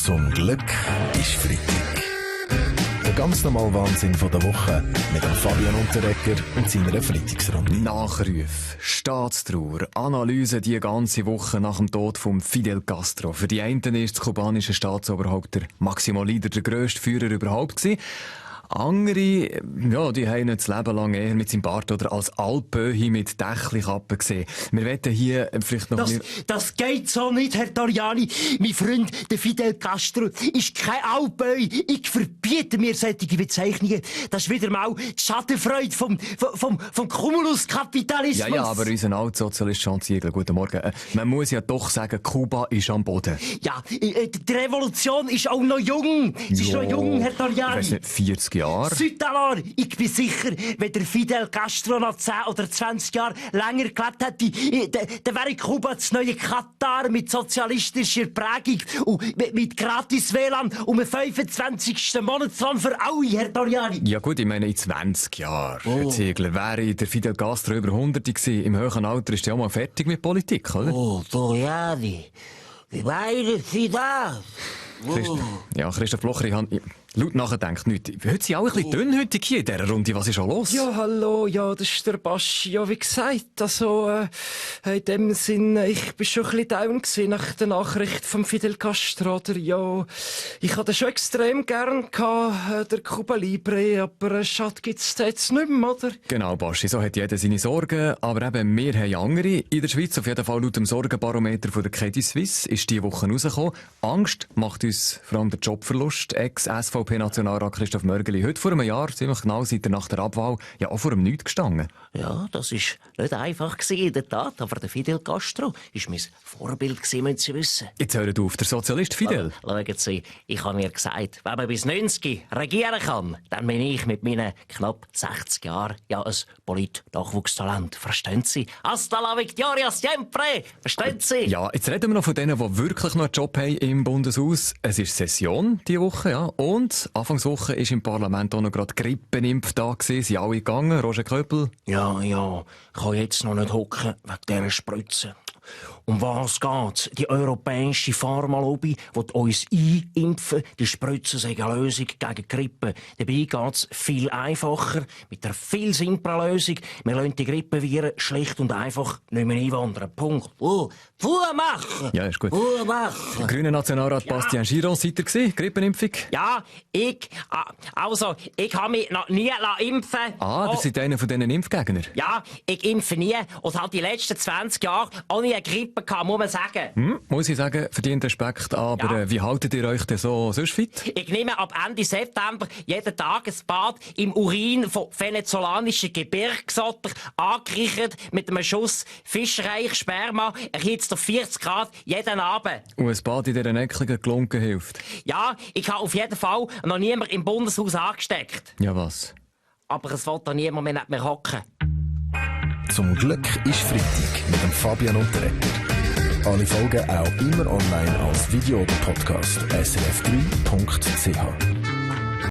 Zum Glück ist Freitag. Der ganz normale Wahnsinn von der Woche mit dem Fabian Unterreger und seiner Freitagsrunde. Nachrufe, Staatstrauer, Analyse die ganze Woche nach dem Tod von Fidel Castro. Für die einen ist das kubanische Staatsoberhaupt der Maximo Leader der grösste Führer überhaupt gewesen. Andere, ja, die haben das Leben lang eher mit seinem Bart oder als Alpöhi mit Dächli-Kappe gesehen. Wir wollen hier vielleicht noch... Das geht so nicht, Herr Toriani. Mein Freund, der Fidel Castro, ist kein Alpöhi. Ich verbiete mir solche Bezeichnungen. Das ist wieder mal die Schadenfreude vom Cumulus-Kapitalismus. Ja, aber unser Altsozialist Jean Ziegler, guten Morgen. Man muss ja doch sagen, Kuba ist am Boden. Ja, die Revolution ist auch noch jung. Sie ist noch jung, Herr Toriani. Ich weiss nicht, 40 Jahre. Südtalor, ich bin sicher, wenn der Fidel Castro noch 10 oder 20 Jahre länger gelebt hätte, dann wäre Kuba das neue Katar mit sozialistischer Prägung und mit gratis WLAN um den 25. Monatslohn für alle, Herr Toriani. Ja gut, ich meine in 20 Jahren, Herr Ziegler, wäre der Fidel Castro über 100 gewesen. Im höheren Alter ist er ja mal fertig mit Politik, oder? Oh, Toriani, wie meinen Sie das? Christoph Blocher, ich habe laut nachgedacht, heute sind alle ein bisschen dünnhütig hier in dieser Runde. Was ist schon los? Ja, hallo, ja, das ist der Baschi. Ja, wie gesagt, also, in dem Sinn, ich bin schon ein bisschen down gewesen nach der Nachricht von Fidel Castro, oder? Ja, ich hatte schon extrem gern gehabt, der Cuba Libre, aber schade gibt's da jetzt nicht mehr, oder? Genau, Baschi, so hat jeder seine Sorgen, aber eben, wir haben andere. In der Schweiz, auf jeden Fall laut dem Sorgenbarometer von der Credit Suisse, ist diese Woche rausgekommen. Angst macht uns vor allem der Jobverlust. Ex-SVP-Nationalrat Christoph Mörgeli, heute vor einem Jahr, ziemlich genau seit nach der Abwahl, ja auch vor dem Nichts gestanden. Ja, das ist nicht einfach gewesen, in der Tat, aber der Fidel Castro ist mein Vorbild gewesen, müssen Sie wissen. Jetzt hört auf, der Sozialist Fidel. Schauen Sie, ich habe mir gesagt, wenn man bis 90 regieren kann, dann bin ich mit meinen knapp 60 Jahren ja ein Polit-Nachwuchstalent. Verstehen Sie? Hasta la victoria siempre! Verstehen Sie? Ja, jetzt reden wir noch von denen, die wirklich noch einen Job haben im Bundeshaus. Es ist Session diese Woche, ja. Und Anfangswoche ist im Parlament auch noch gerade Grippenimpftag gewesen. Sind alle gegangen? Roger Köppel? Ja, ich kann jetzt noch nicht hocken wegen dieser Spritze. Um was geht's? Die europäische Pharmalobby will uns einimpfen. Die Spritze sind eine Lösung gegen Grippe. Dabei geht's viel einfacher, mit einer viel simpleren Lösung. Wir lassen die Grippeviren schlicht und einfach nicht mehr einwandern. Punkt. Fuhr machen! Ja, ist gut. Fuhr machen! Grüner Nationalrat Bastien Giron, seid ihr gewesen? Grippenimpfung? Ja, ich habe mich noch nie impfen lassen. Ihr seid einer von diesen Impfgegnern? Ja, ich impfe nie und habe die letzten 20 Jahre auch nie eine Grippe gehabt, muss man sagen. Muss ich sagen, verdient Respekt, aber Ja. wie haltet ihr euch denn so sonst fit? Ich nehme ab Ende September jeden Tag ein Bad im Urin von venezolanischen Gebirgsotter, angereichert mit einem Schuss fischreich Sperma, erhitzt auf 40 Grad jeden Abend. Und ein Bad in dieser neckligen Glunke hilft? Ja, ich habe auf jeden Fall noch niemand im Bundeshaus angesteckt. Ja, was? Aber es will da niemand mehr neben mir hocken. Zum Glück ist Freitag mit dem Fabian Unterreger. Alle Folgen auch immer online als Video oder Podcast srf3.ch.